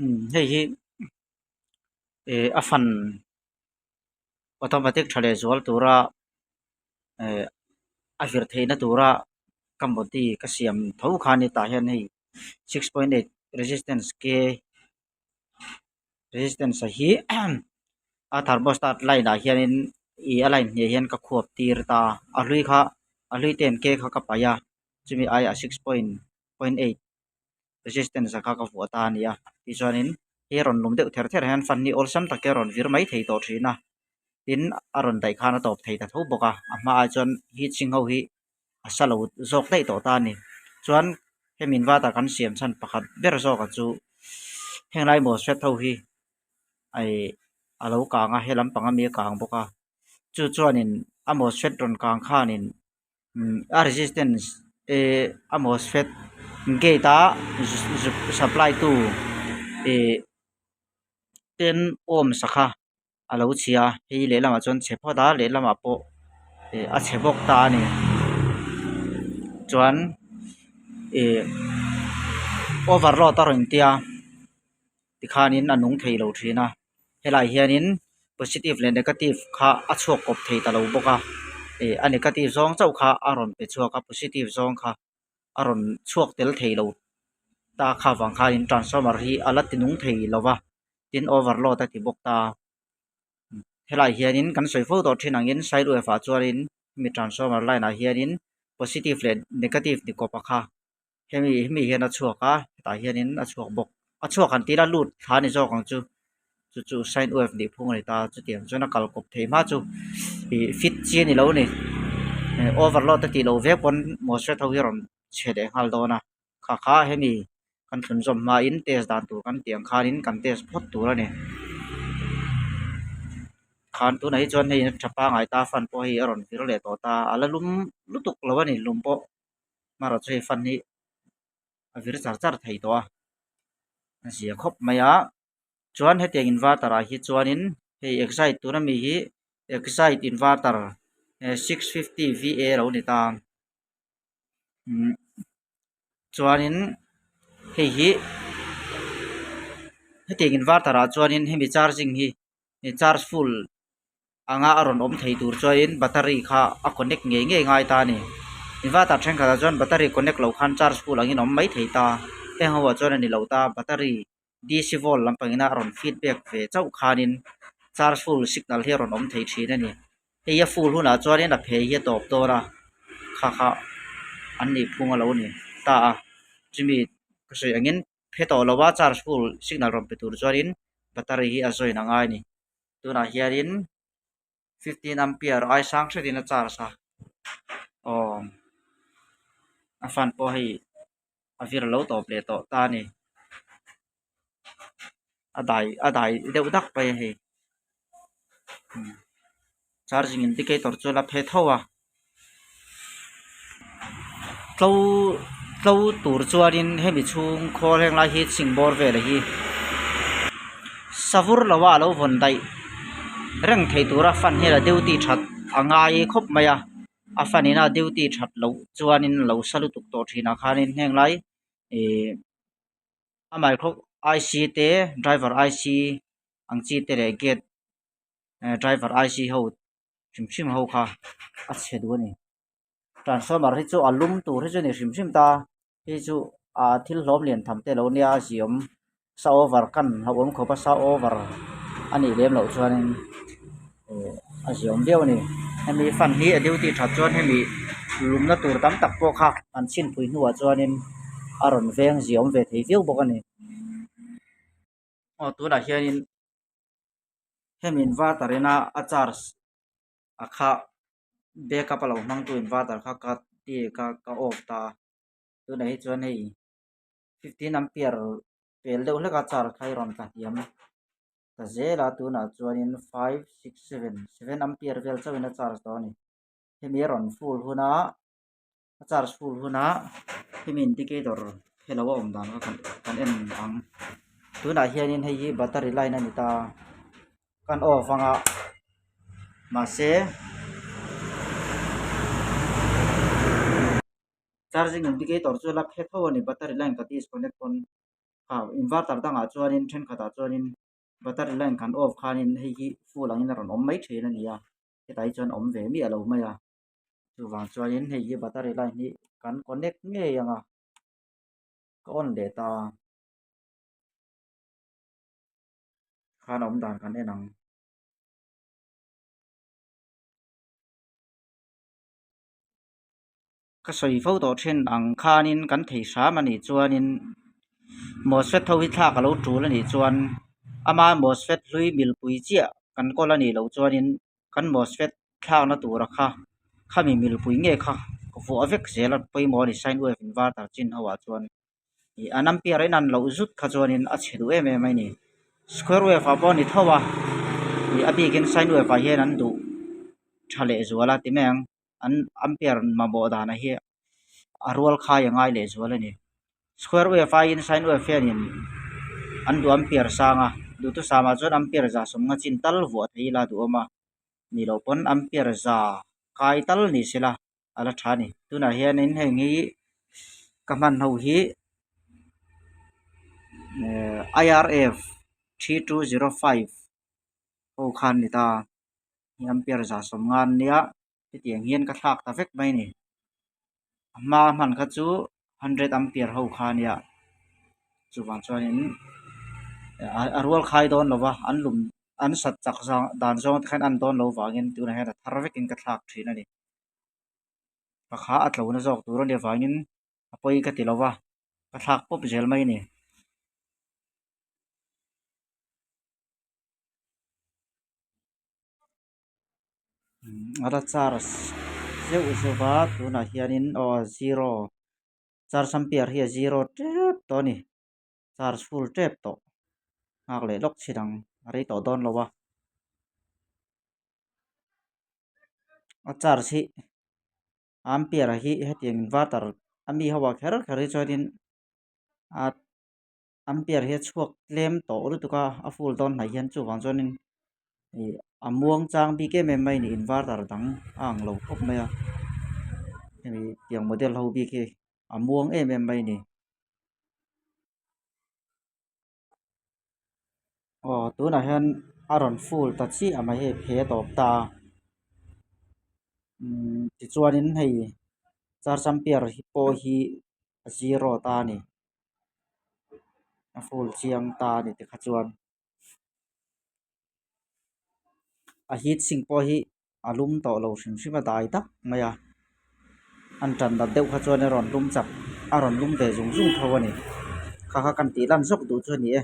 Umm hei hi eh a fan automatic tha leh zual tura eh a vir theihna tura ka modi ka siam tho kha a ni tah hian hei 6.8 resistance k resistance a hi a thermostat line ah hianin ih a line hniah hian ka khuap tir ta a a hlui kha a hlui ten k kha ka paih a chumi aiah 6.8. Resistance a kha ka vuah ta a ni a tichuanin hei a rawn lum deuh ther ther hian fan hi awlsam tak hi a rawn vir mai thei tawh thin a tin a rawn daih khan a tawp thei ta tho bawk a a hmaah chuan heat sink ho hi a sa lo zawk daih tawh ta a ni chuan hemi inverter kan siam chhan pakhat ber zawk ah chu henglai mosfet ho hi ih a lo kang a he lampang ami a kang bawk a chu chuanin a mosfet rawn kang khanin a resistance eh a mosfet gate a supply tu ih ten ohms a kha a lo chhia a hei lehlamah chuan chhe phawt a lehlamah pawh ih a chhe bawk ta a ni chuan ih overload a rawn intia tikhanin a nung thei lo thin a. Helaiah hianin positive leh negative kha a chhuak kawp thei ta lo bawk a ih a negative zawng chauh kha a rawn pe chhuak a positive zawng kha a rawn chhuak tel thei lo ta kha vang khanin transformer hi a la ti nung thei lo va tin overload a ti bawk ta helaiah hianin kan sawi fo tawh thin angin side wave ah chuanin hemi transformer line ah hianin positive leh negative ni kawp a kha. Hemi hemi hian a chhuak a hetah hianin a chhuak bawk a chhuak han tih ila lut thla a ni zawk ang chu chu chu sine wave nih phung a ni ta chutiang chuan a kal kawp thei hma chu ih fit chi a ni lo a ni eh overload a tih loh vek pawn mosfet ho hi a rawn chhe leh nghal dawn a kha kha hemi kan thlun zawm hmain test dan tur kan tih ang khanin kan test phawt tur a ni khan tunah hi chuan hei a tha pangai ta fan pawh hei a rawn vir leh tawh ta a la lum lutuk lo a ni lum pawh. Hmarah chu hei fan hi a vir char char thei tawh a a zia khawp mai a chuan hetiang inverter ah hi chuanin hei excite tuna mi hi excite inverter 650 va lo ni ta umm chuanin hei hi hetiang inverter ah chuanin hemi charging hi charge full anga a rawn awm thei tur chuanin battery kha a connect ngei ngei ngai ta a ni inverter thenkhatah chuan battery connect loh khan charge full angin a awm mai thei ta heng ho ah chuan a ni lo ta battery dc volt lampang ina a rawn feedback ve chauh khanin charge full signal hi a rawn awm thei thin a ni hei a full hunah chuanin a phei hi a tawp dawn a kha kha an nih phung a lo ni ta a chumi ka sawi angin phe tawh lo a charge full signal rawn pe tur chuanin battery hi a join a ngai a ni. Tunah hianin 15 ampere ai sang hretin a charge a aw a fan pawh hei a vir lo tawp leh tawh ta a ni a dai a dai deuh dak mai a hei charging indicator chu a la phe tho a tlo tlo tur chuanin hemi chhung khawl heng lai hi chhing bawr vel hi savur lo a alo vawn daih reng thei tura fan hian a duty that a ngai khawp mai a a fan in a duty that loh chuanin a lo sa lutuk tawh thin ah khanin heng lai ihh a micro I C te driver I C ang chi te leh gate driver I C ho. Hrim hrim ho kha a chhe duh a ni transformer hi chu a lum tur hi chu a ni hrim hrim ta hei chu ah thil hlawm lian tham te alo nia a ziawm sa over kan hlauhawm khawp a sa over a nih lem loh chuanin eh a ziawm viau a ni hemi fan hi a duty that chuan hemi lumna tur tam tak pawh kha an chhinpui hnuah chuanin a rawn veng ziawm ve thei viau bawk a ni aw tunah hianin. Hemi inverter ina a charge a kha backup a lo hmang tu inverter kha ka ti ka ka off ta a tunah hi chuan hei 15 ampere pel deuh hlek a charge kha hi rawn tla hniam ta zel a tunah chuanin 5 6 7 7 ampere vel chauhin a charge tawh a ni hemi a rawn full huna a charge full huna hemi indicator helo a awm dan kha kan en ang tunah hianin hei hi battery line a ni ta kan off anga mahse charging indicator chu la phe tho a ni battery line ka disconnect pawn. Kha inverter dangah chuanin thenkhatah chuanin battery line kan off khanin hei hi full angin a rawn awm mai thin a ni a hetah hi chuan awm ve miah lo mai a chuvang chuanin hei hi battery line hi kan connect ngei ang a ka on leh ta khan a awm dan kan en ang. Ka sawi fo tawh thin ang khanin kan thei hram a nih chuanin MOSFET ho hi thlak a lo tul a nih chuan ama MOSFET hlui milpui chiah kan kawl a nih loh chuanin kan MOSFET thlakna tura kha khami milpui nge kha vuah vek zel a pawimawh a ni sine wave inverter chin ho ah chuan ih an ampere a inan loh zut kha chuanin a chhe duh em em a ni square wave ah pawh a ni tho a ih a bikin sine wave ah hian an duh tha leh zual a ti mai ang. An ampere mamawh danah hi a rual khai a ngai leh zual a ni. Square wave aiin sine wave hianin an duh ampere sang a, duhthusam ah chuan ampere za sawmnga chin tal vuah thei ila duhawm a nih loh pawn ampere za kai tal ni sela a la tha a ni. Tunah hianin heng hi ka hman ho hi IRF 3205 ho khan ni ta. Ampere za sawmnga an nia hetiang hian ka thlak ta vek mai a ni a hma hman kha chu hundred ampere ho kha a nia chuvang chuanin a rual khai dawn lo va an lum an sat chak dan zawng te khan an dawn loh vangin tunah hian a thar vekin ka thlak thin a ni pakha a tlo na zawk tur a nih avangin a pawi ka ti lo va ka thlak pawp zel mai a ni. A la charge zeuh zeuh va tunah hianin aw zero charge ampere hi a zero tep tawh a ni charge full tep tawh nghak leh lawk chhin ang a rei tawh dawn lo a a charge hi ampere hi hetiang inverter a mi ho ah kher kher hi chuanin a. Ampere hi a chhuak tlem tawh lutuk a a full dawn hnaih hian chuvang chuanin ih a muang chang bik em em mai a ni inverter dang a ang lo khawp mai a hemi tiang model ho bik hi a muang em em mai a ni. Aw tunah hian a rawn full ta chiah mai hei phe tawp ta a umm tichuanin hei charge ampere hi pawh hi a zero ta a ni. A full chiang ta a ni tikha chuan a heat sink pawh hi a lum tawh lo hrim hrim a dai tak mai a an tan dat deuh kha chuan a rawn lum chak a rawn lum ve zung zung tho a ni kha kha kan tih lan zawk duh chu a ni e.